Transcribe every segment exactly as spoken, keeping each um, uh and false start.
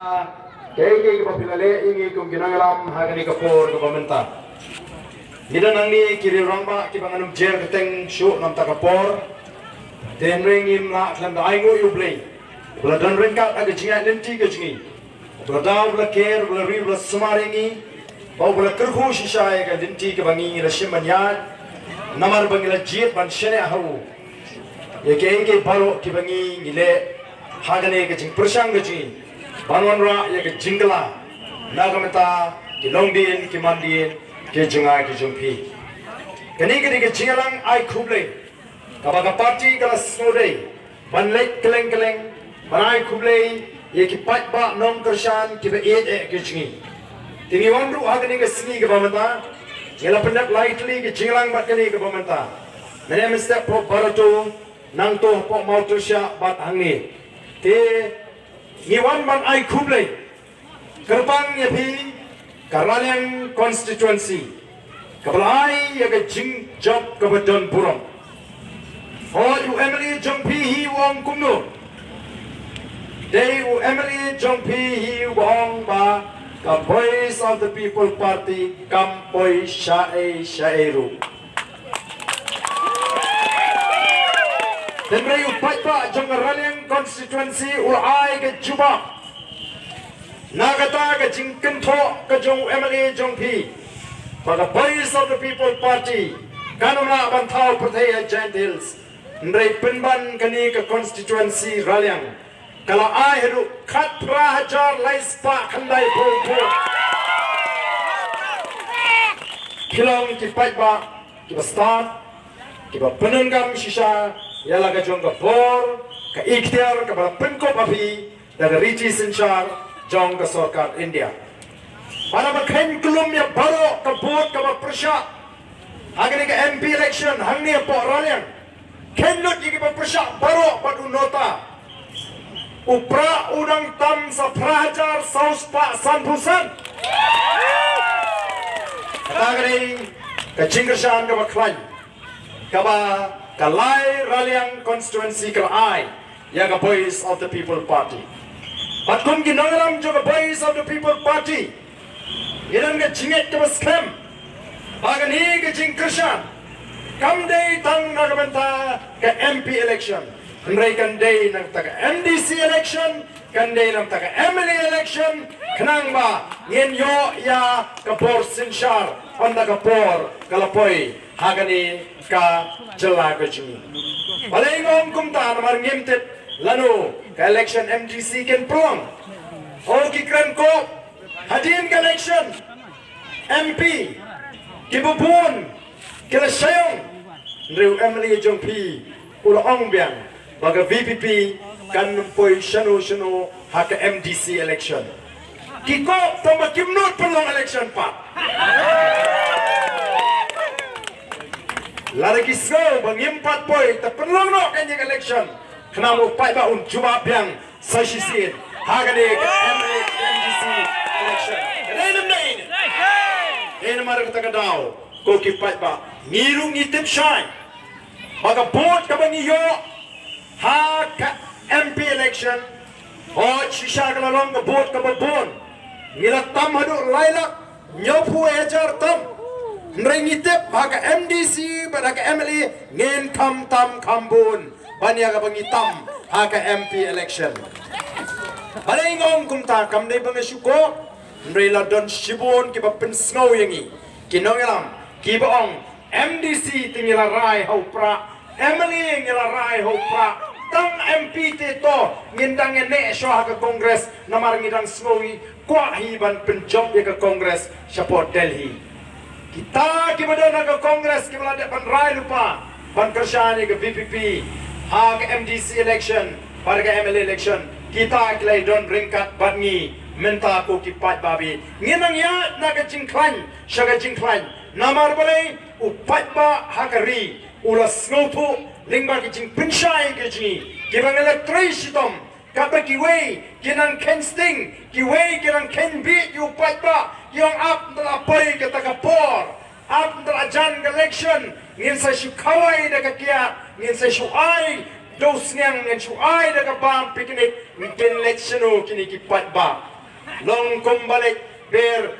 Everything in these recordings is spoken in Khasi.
Kaei kaei kaba phi la leh ïa ngi kum ki nongïalam ha kane ka por kaba mynta. Ngi don hangne ki riew rangbah kiba ngan ym jer kyrteng shuh namar ka por. Te hynrei ngim lah khlem da ainguh ïa U Blei uba la don ryngkat ha ka jingïaid lynti ka jong ngi, uba la daw, uba la ker, uba la ri, uba la sumar ïa ngi, bad uba la kyrkhu shisha ïa ka lynti kaba ngi la shim ban ïaid, namar ba ngi la jied ban shaniah ha u ïa kiei kiei baroh kiba ngi ngi leh ha kane ka jingpyrshang ka jong ngi ban wanrah ïa ka jingkylla na ka bynta ki longdien ki mandien ki jong nga ki jong phi. Kane ka dei ka jingïalang ai khublei kaba ka party ka la sngewdei ban leit kylleng kylleng ban ai khublei ïa ki paidbah nongkyrshan kiba ïeit eh ki jong ngi. Te ngi wan ruh ha kane ka sngi kaba mynta, ngi la pyndep lai tylli ka jingïalang bad kane kaba mynta. Mynne mynstep hapoh Barato, nangto hapoh Mawtyrshiah bad hangne. Te ngi wan ban ai khublei kyrpang ïa phi ka Raliang constituency kaba la ai ïa ka jingjop kaba don burom. Hooid, u M L A jong phi hi u ong kumno? Dei u M L A jong phi hi uba ong ba ka Voice of the People Party kam poi shaei shaei ruh. Hynrei u paidbah jong ka Raliang constituency u la ai ka jubab na kata ka jingkynthoh ka jong u M L A jong phi ba ka Voice of the People Party kan ym lah ban thaw pyrthei ha Jaintia Hills. Hynrei pynban kane ka constituency Raliang ka la ai haduh khatphra hajar lai spah khyndai phew phew. Phi long ki paidbah kiba stad, kiba pyndonkam shisha ïa la ka jong ka bor ka iktiar kaba la pynkup ha phi da ka riti synshar jong ka sorkar India. Bad haba kheiñ kyllum ïa baroh ka vote kaba pyrshah ha kane ka M P election hangne hapoh Raliang, kheiñ lut ïa kiba pyrshah baroh bad u nota, u Prah u dang tam sa phra hajar saw spah sanphew san. Kata ka dei ka jingkyrshan kaba khlaiñ kaba ka lai Raliang constituency ka la ai ïa ka Voice of the People Party. Bad kum ki nongïalam jong ka Voice of the People Party, ngi don ka jingngeit kaba skhem ba kane ka jingkyrshan kam dei tang na ka bynta ka M P election, hynrei kan dei na ka bynta ka M D C election, kan dei na ka bynta ka M L A election, khnang ba ngin ïoh ïa ka bor synshar ynda ka por ka la poi ha kane ka jylla ka jong ngi. Balei nga ong kumta? Namar ngim tip lano ka election M D C kan pynlong. O ki kren ko, hadien ka election M P kiba bun ki la shah ïong, hynrei u M L A jong phi u la ong biang ba ka V P P kan ym poi shano shano ha ka M D C election. Ki kop tang ba kim nud pynlong election pat. Lada ki sngew ba ngim pat poi, te pynlong noh kane ka election, khnang ba u paidbah un jubab biang sa shisien ha kane ka M L A M D C election. Ka dei ne ym dei? Dei. Namar kata ka daw, ko ki paidbah, ngi ruh ngi tip shai ba ka vote kaba ngi ïoh ha ka M P election, hooid, shisha ka la long ka vote kaba bun. Ngi la tam haduh lai lak hynñiewphew hajar tam. Hynrei ngi tip ha ka M D C bad ha ka M L A ngin kham tam kham bun ban ïa kaba ngi tam ha ka M P election. Balei nga ong kumta? Kam dei ba nga shu kok, hynrei la don shibun kiba pynsngew ïa ngi, ki nongïalam, kiba ong, M D C te ngi la rai ha u Prah, M L A ngi la rai ha u Prah, tang M P te to ngin dang ïaneh shuwa ha ka Congress, namar ngi dang sngew hi kwah hi ban pynjop ïa ka Congress shapoh Delhi. Kita kiba don ha ka Congress kiba la dep ban rai lypa ban kyrshan ïa ka V P P ha ka M D C election bad ka M L A election, kita ki la don ryngkat bad ngi mynta, ko ki paidbah. Ngin nang ïaid na ka jingkhlaiñ sha ka jingkhlaiñ. Namar balei? U paidbah ha ka ri u la sngewthuh lyngba ki jingpynshai ki jong ngi kiba ngi la trei shitom. Katba kiwei ki nang kheiñ sting, kiwei ki nang kheiñ bieit ïa u paidbah, ki ong ap ynda la poi kata ka por, ap ynda la jan ka election, ngin sa shu khawai da ka kiad, ngin sa shu ai Dewsniang ngan shu ai da ka bam picnic, ngin leit shano kine ki paidbah? Long kumba leit ber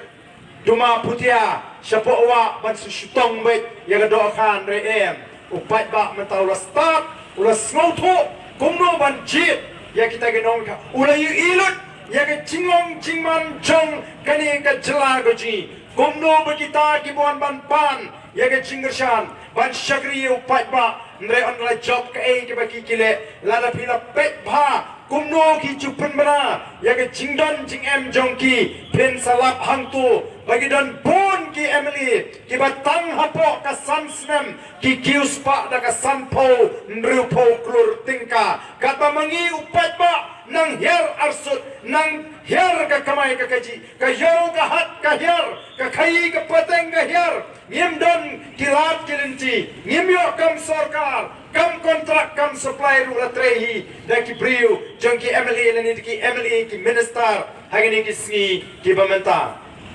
duma putia shapoh wah ban shu shutong beit ïa ka dohkha, hynrei em. U paidbah mynta u la stad, u la sngewthuh kumno ban jied ïa kita ki nongkha, u la ïohi lut ïa ka jinglong jingman jong kane ka jylla ka jong ngi. Kumno ba kita kiba wan ban pan ïa ka jingkyrshan ban shakri ïa u paidbah, hynrei ynda la jop kaei kaba ki ki leh, lada phi la peit bha kumno ki ju pynbna ïa ka jingdon jingem jong ki, phin sa lap hangto ba ki don bun ki M L A kiba tang hapoh ka san snem ki kiew spah da ka sanphew hynriewphew klur tyngka. Katba ma ngi u paidbah nang hiar arsut, nang hiar ka kamai ka kajih, ka ïew ka hat ka hiar, ka khaii ka pateng ka hiar. Ngim don ki lad ki lynti, ngim ïoh kam sorkar, kam kontrak, kam supply ruh la trei hi da ki briew jong ki M L A lane da ki M L A, ki minister ha kine ki sngi kiba mynta.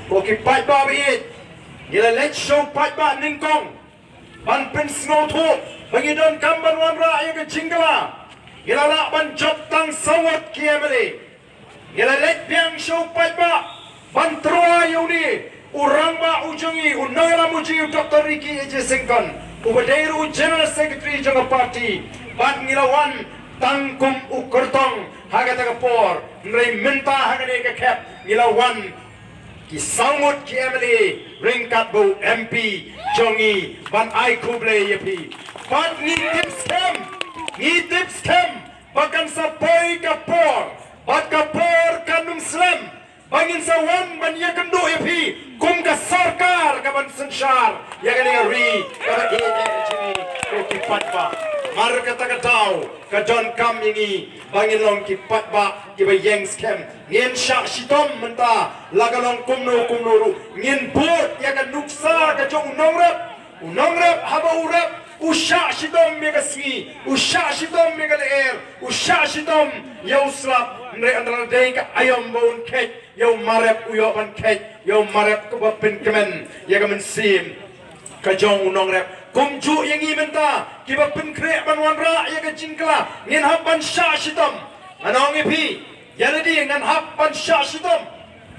Ko ki paidbah ba ïeit, ngi la leit sha u paidbah nyngkong ban pynsngewthuh ba ngi donkam ban wanrah ïa ka jingkylla. Ngi la lah ban jop tang saw ngut ki M L A. Ngi la leit biang sha u paidbah ban tyrwa ïa une u rangbah u jong ngi, u nongïalam u jong ngi, u Doctor Ricky A J Syngkon, uba dei ruh u General Secretary jong ka party. Bad ngi la wan tang kum u kyrtong ha kata ka por, hynrei mynta ha kane ka khep ngi la wan ki saw ngut ki M L A ryngkat bad u M P jong ngi ban ai khublei ïa phi. Bad ngi tip skhem, ngi tip skhem ba kan sa poi ka por, bad ka por kan ym slem, ba ngin sa wan ban ïakynduh ïa phi kum ka sorkar kaban synshar ïa kane ka ri kaba ïeit ïa ka jong ngi, ko ki paidbah. Namar kata ka daw ka donkam ïa ngi ba ngin long ki paidbah kiba ïeng skhem. Ngin shah shitom mynta, la ka long kumno kumno ruh, ngin bud ïa ka nuksa ka jong u nongrep. U nongrep haba u rep, u shah shitom ïa ka sngi, u shah shitom ïa ka lyer, u shah shitom ïa u slap. Hynrei ynda la dei ka aïom ba un kheit ïa u marep, u ïoh ban kheit ïa u marep kaba pynkmen ïa ka mynsiem ka jong u nongrep. Kumjuh ïa ngi mynta kiba pynkhreh ban wanrah ïa ka jingkylla, ngin hap ban shah shitom. Ngan ong ïa phi, ïa lade ngan hap ban shah shitom.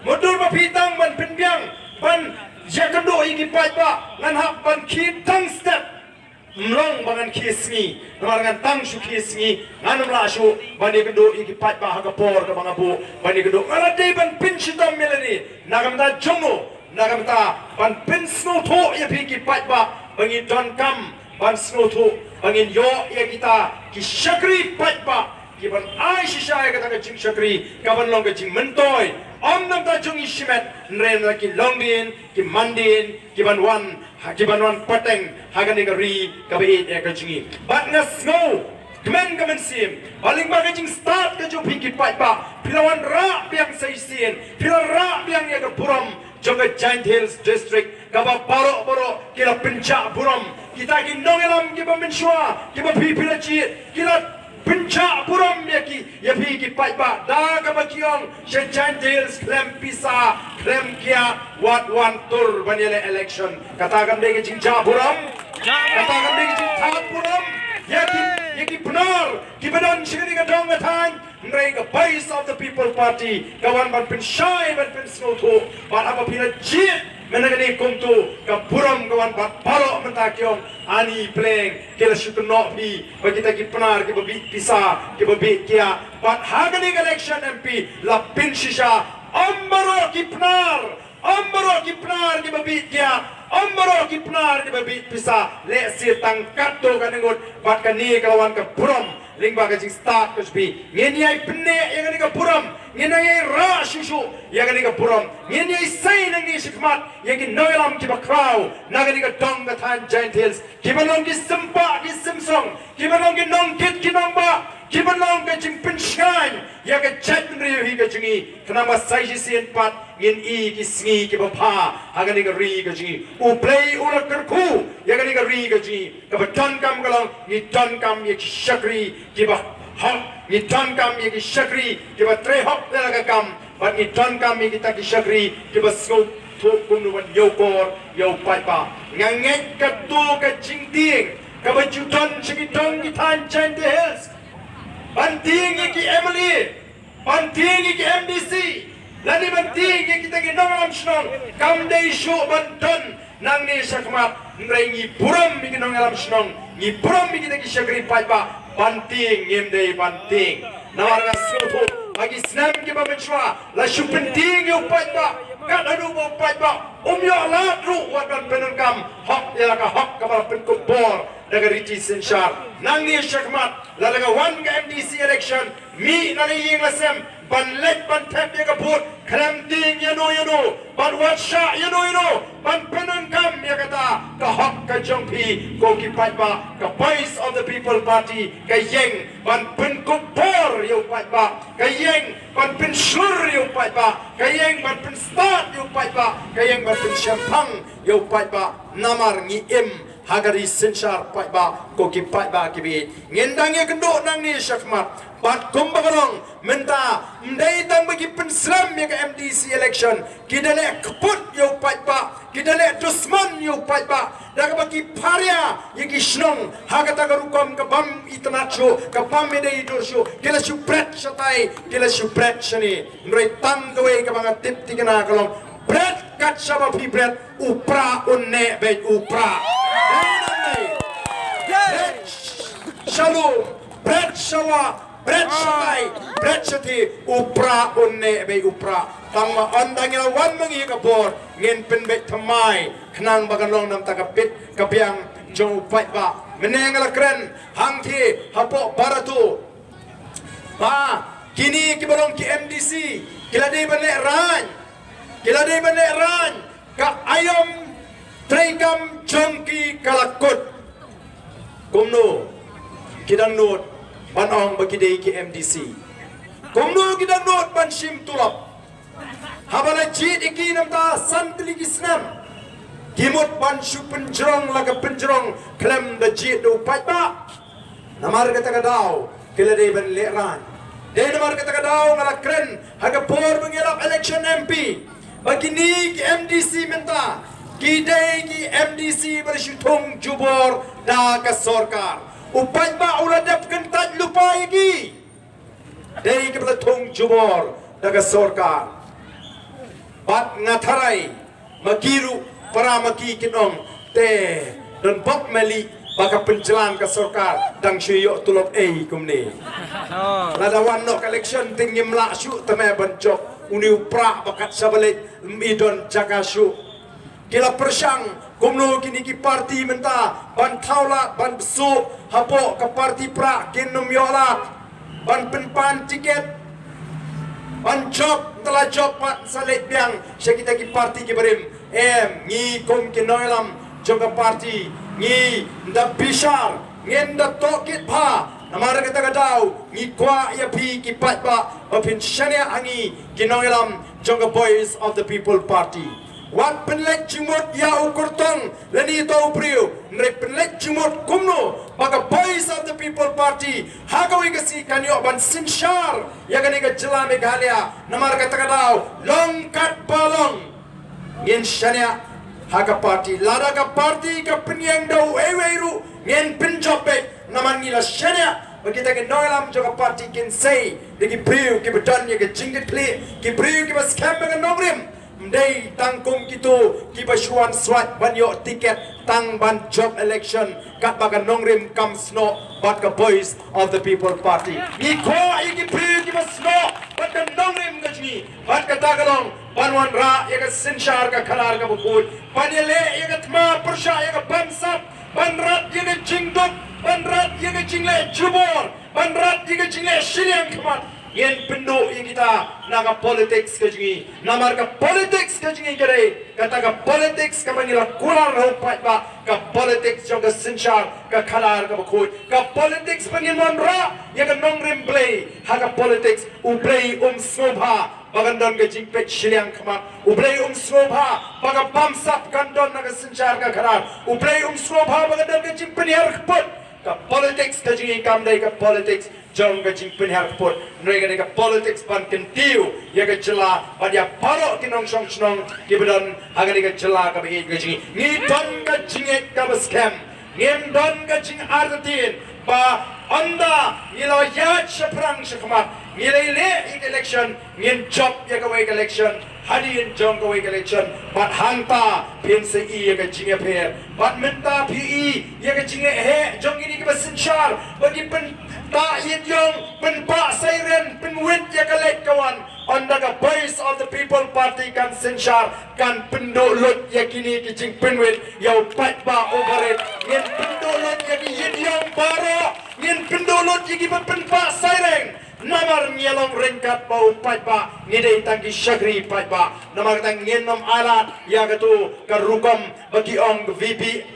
Mutdur ba phi tang ban pynbiang ban ïakynduh ïa ki paidbah, ngan hap ban khie tang step. Ym long ba ngan khie sngi, namar ngan tang shu khie sngi, ngan ym lah shuh ban ïakynduh ïa ki paidbah ha ka por kaba nga buh ban ïakynduh. Nga la dei ban pynshitom ïa lade, na ka bynta jong no, na ka bynta ban pynsngewthuh ïa phi ki paidbah ba ngi donkam ban sngewthuh ba ngin ïoh ïa kita ki shakri paidbah kiban ai shisha ïa kata ka jingshakri kaban long ka jingmyntoi, ym na ka bynta jong ngi shimet, hynrei na ki longdien, ki mandien, kiban wan ha, kiban wan pateng ha kane ka ri kaba ïeit ïa ka jong ngi. Bad nga sngewkmen ka mynsiem ba lyngba ka jingstad ka jong phi ki paidbah, phi la wanrah biang sa shisien, phi la rah biang ïa ka burom jong ka Jaintia Hills District, kaba baroh baroh ki la pynjah burom. Kita ki nongïalam kiba mynshuwa kiba phi phi la jied, ki la pynjah burom ïa ki, ïa phi ki paidbah, da kaba ki ong, sha Jaintia Hills khlem pisa khlem kiad, wat wan tur ban ïaleh election. Kata kam dei ka jingjah burom? Kata kam dei ka jingthad burom ïa ki, ïa ki Pnar kiba don sha kane ka dong ka thaiñ? Hynrei ka Voice of the People Party ka wan ban pynshai, ban pynsngewthuh, bad haba phi la jied mynta kane kumto, ka burom ka wan bad baroh mynta ki ong, ani pleng, ki la shu kynnoh phi ba kita ki Pnar kiba bit pisa, kiba bit kiad. Bad ha kane ka election M P la pynshisha, ym baroh ki Pnar, ym baroh ki Pnar kiba bit kiad, ym baroh ki Pnar kiba bit pisa. Lehse tang katto katne ngut, bad kane ka la wan ka burom lyngba ka jingstad ka jong phi. Ngin ïai pynneh ïa kane ka burom, ngin ïai rah shuh shuh ïa kane ka burom. Ngin ïai sei nangne shakhmat ïa ki nongïalam kiba khraw na kane ka dong ka thaiñ Jaintia Hills, kiban long ki sympah ki symsong, kiban long ki nongkit ki nongbah, kiban long ka jingpynshngaiñ ïa ka jaitbynriew hi ka jong ngi. Khnang ba sa shisien pat ngin i ki sngi kiba bha ha kane ka ri ka jong ngi. U Blei u la kyrkhu ïa kane ka ri ka jong ngi. Kaba donkam ka long, ngi donkam ïa ki shakri kiba hok, ngi donkam ïa ki shakri kiba trei hok ïa la ka kam, bad ngi donkam ïa kita ki shakri kiba sngewthuh kumno ban ñiewkor ïa u paidbah. Nga ngeit kato ka jingtieng kaba ju don sha ki dong ki thaiñ Jaintia Hills, Ban tieng ïa ki M L A, ban tieng ïa ki M D C, lane ban tieng ïa kita ki nongïalam shnong, kam dei shuh ban don nangne shakhmat. Hynrei ngi burom ïa ki nongïalam shnong, ngi burom ïa kita ki shakri paidbah, ban tieng ngim dei ban tieng. Namar nga sngewthuh ba ki snem kiba mynshuwa la shu pyntieng ïa u paidbah, kat haduh ba u paidbah um ïoh lad ruh wat ban pyndonkam hok ïa la ka hok kaba la pynkup bor da ka riti synshar. Nangne shakhmat, lada ka wan ka M D C election, mih na la ïing la sem ban leit ban thep ïa ka vote, khlem tieng ïano ïano, ban wad shah ïano ïano, ban pyndonkam ïa kata ka hok ka jong phi ko ki paidbah. Ka Voice of the People Party ka ïeng ban pynkup bor ïa u paidbah, ka ïeng ban pynshlur ïa u paidbah, ka ïeng ban pynstad ïa u paidbah, ka ïeng ban pynshemphang ïa u paidbah. Namar ngi im ha ka ri synshar paidbah ko ki paidbah kiba ïeit. Ngin dang ïakynduh nangne shakhmat. Bad kumba ka long mynta, ym dei tang ba ki pynslem ïa ka M D C election, ki da leh kput ïa u paidbah, ki da leh dusmon ïa u paidbah da kaba ki pharia ïa ki shnong ha kata ka rukom ka bym itynnad shuh, ka bym ïadei dur shuh. Ki la shu bret shatai, ki la shu bret shane. Hynrei tang kawei kaba nga tip thikna ka long, bret kat shaba phi bret, u prah un neh beit u prah. Dei ne em dei? Bret sha lum, bret sha wah, bret shatai, bret shathie, u prah un neh beit u prah. Tang ba ynda ngi la wan ma ngi ka bor, ngin pynbeit thymmai khnang ba kan long na ka bynta ka bit ka biang jong u paidbah. Mynne nga la kren hangthie hapoh Barato ba kine kiba long ki M D C ki la dei ban lehraiñ, ki la dei ban lehraiñ. Ka aïom treikam jong ki ka la kut. Kumno ki dang nud ban ong ba ki dei ki M D C? Kumno ki dang nud ban shim tulop? Haba la jied ïa ki na ka bynta san tylli ki snem, ki mut ban shu pynjrong la ka pynjrong khlem da jied da u paidbah. Namar kata ka daw ki la dei ban lehraiñ. Dei namar kata ka daw nga la kren ha ka por ba ngi ïalap election M P ba kine ki M D C mynta ki dei ki M D C ba la shu thung jubor da ka sorkar. U paidbah u la dep kyntait lypa ïa ki. Dei kiba la thung jubor da ka sorkar. Bad nga tharai ma ki ruh para ma ki kin ong, te don bok meli ba ka pynjlan ka sorkar dang shu ïoh tulop ei kumne. Lada wan noh ka election te ngim lah shuh te me ban jop une u prah ba kat shaba leit ym i don jaka shuh. Ki la pyrshang kumno kine ki parti mynta ban thaw lad ban bsuh hapoh ka parti prah, kin ym ïoh lad ban pynpan tiket ban jop. Ynda la jop pat sa leit biang sha kita ki parti ki barim. Em, ngi kum ki nongïalam jong ka parti ngi da bishar, ngin da tohkit bha. Namar kata ka daw ngi kwah ïa phi ki paidbah ba phin shaniah ha ngi ki nongïalam jong ka Voice of the People Party. Wat pynleit jingmut ïa u kyrtong lane ïa uto u briew, hynrei pynleit jingmut kumno ba ka Voice of the People Party ha kawei ka sngi kan ïoh ban synshar ïa kane ka jylla Meghalaya. Namar kata ka daw long katba long ngin shaniah ha ka parti. Lada ka parti ka pynïeng da uwei uwei ruh ngin pynjop beit. Namar ngi la shaniah ba kita ki nongïalam jong ka parti kin sei da ki briew kiba don ïa ka jingkitkhlieh, ki briew kiba skhem ïa ka nongrim. Ym dei tang kum kito kiba shu wan swat ban ïoh tiket tang ban jop election katba ka nongrim kam snoh bad ka Voice of the People Party. Ngi kwah ïa ki briew kiba snoh bad ka nongrim ka jong ngi. Bad kata ka long ban wanrah ïa ka synshar ka khadar kaba khuid, ban ïaleh ïa ka thma pyrshah ïa ka bamsap, ban rat ïa ka jingduk, ban rat ïa ka jingleh jubor, ban rat ïa ka jingleh shiliang khmat. Ngin pynduh ïa kita na ka politics ka jong ngi. Namar ka politics ka jong ngi ka dei kata ka politics kaba ngi la kular ha u paidbah, ka politics jong ka synshar ka khadar kaba khuid, ka politics ba ngin wanrah ïa ka nongrim Blei. Ha ka politics U Blei um sngewbha ba kan don ka jingpeit shiliang khmat. U Blei um sngewbha ba ka bamsap kan don na ka synshar ka khadar. U Blei um sngewbha ba kan don ka jingpynhiar kput. Ka politics ka jong ngi kam dei ka politics jong ka jingpynhiar kput, hynrei ka dei ka politics ban kyntiew ïa ka jylla bad ïa baroh ki nongshong shnong kiba don ha kane ka jylla kaba ïeit ka jong ngi. Ngi don ka jingïeit kaba skhem, ngim don ka jingartatien ba Ynda ngi la ïaid shaphrang shakhmat, ngi la leh ïa ka election, ngin jop ïa kawei ka election hadien jong kawei ka election. Bad hangta phin sa i ïa ka jingïapher. Bad mynta phi i ïa ka jingleh heh jong kine kiba synshar ba ki pyntah ïit ïong, pynpah siren, pynwit ïa ka leit ka wan. Ynda ka Voice of the People Party kan synshar, kan pynduh lut ïa kine ki jingpynwit ïa u paidbah u barit. Ngin pynduh lut ïa ki ïit ïong baroh. Ngin pynduh lut ïa kiba pynpah siren. Namar ngi long ryngkat bad u paidbah, ngi dei tang ki shakri paidbah. Namar kata ngin ym ailad ïa katu ka rukom ba ki ong VP,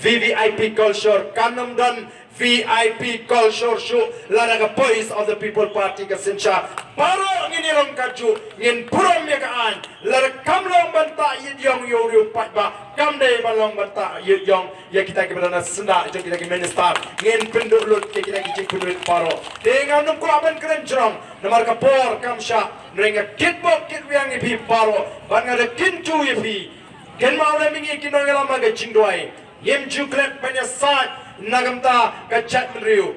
VVIP culture. Kan ym don VIP culture shuh lada ka Voice of the People Party ka synshar. Baroh ngin ïa long katjuh, ngin burom ïa ka aiñ. Lada kam long ban tah ïit ïong ïa u riew paidbah, kam dei ban long ban tah ïit ïong ïa kita kiba don ha syndah jong kita ki minister. Ngin pynduh lut ïa kita ki jingpynwit baroh. Te ngam kwah ban kren jrong namar ka por kam shah. Hynrei nga kitbok kitwiang ïa phi baroh bad nga da kyntu ïa phi. Kynmaw lem ïa ngi ki nongïalam ha ka jingduwai. Ngim ju klet ban ïasaid na ka bynta ka jaitbynriew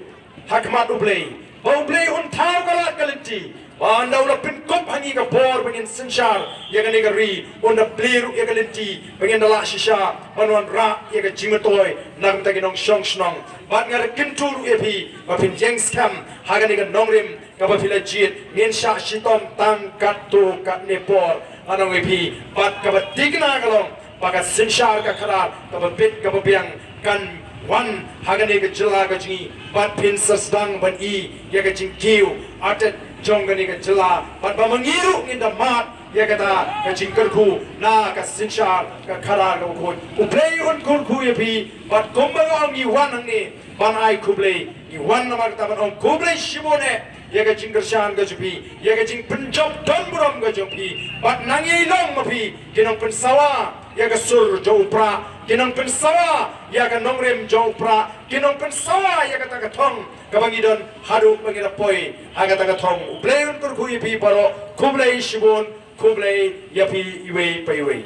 ha khmat U Blei. Ba U Blei un thaw ka lad ka lynti. Ba ynda u la pynkup ha ngi ka bor ba ngin synshar ïa kane ka ri, un da plie ruh ïa ka lynti ba ngin da lah shisha ban wanrah ïa ka jingmyntoi na ka bynta ki nongshong shnong. Bad nga da kyntu ruh ïa phi ba phin ïeng skhem ha kane ka nongrim kaba phi la jied. Ngin shah shitom tang katto katne por, ngan ong ïa phi. Bad kaba thikna ka long ba ka synshar ka khadar kaba bit kaba biang kan wan ha kane ka jylla ka jong ngi. Bad phin sa sdang ban i ïa ka jingkiew artet jong kane ka jylla. Bad ba ma ngi ruh ngin da mad ïa kata ka jingkyrkhu na ka synshar ka khadar kaba khuid. U Blei un kyrkhu ïa phi. Bad kumba nga ong, ngi wan hangne ban ai khublei. Ngi wan namar kata ban ong khublei shibun eh ïa ka jingkyrshan ka jong phi, ïa ka jingpynjop don burom ka jong phi. Bad nang ïa i long ma phi ki nongpynsawa ïa ka sur jong u Prah, ki nongpynsawa ïa ka nongrim jong u Prah, ki nongpynsawa ïa kata ka thong kaba ngi don haduh ba ngi la poi ha kata ka thong. U Blei un kyrkhu ïa phi baroh. Khublei shibun. Khublei ïa phi iwei pa iwei.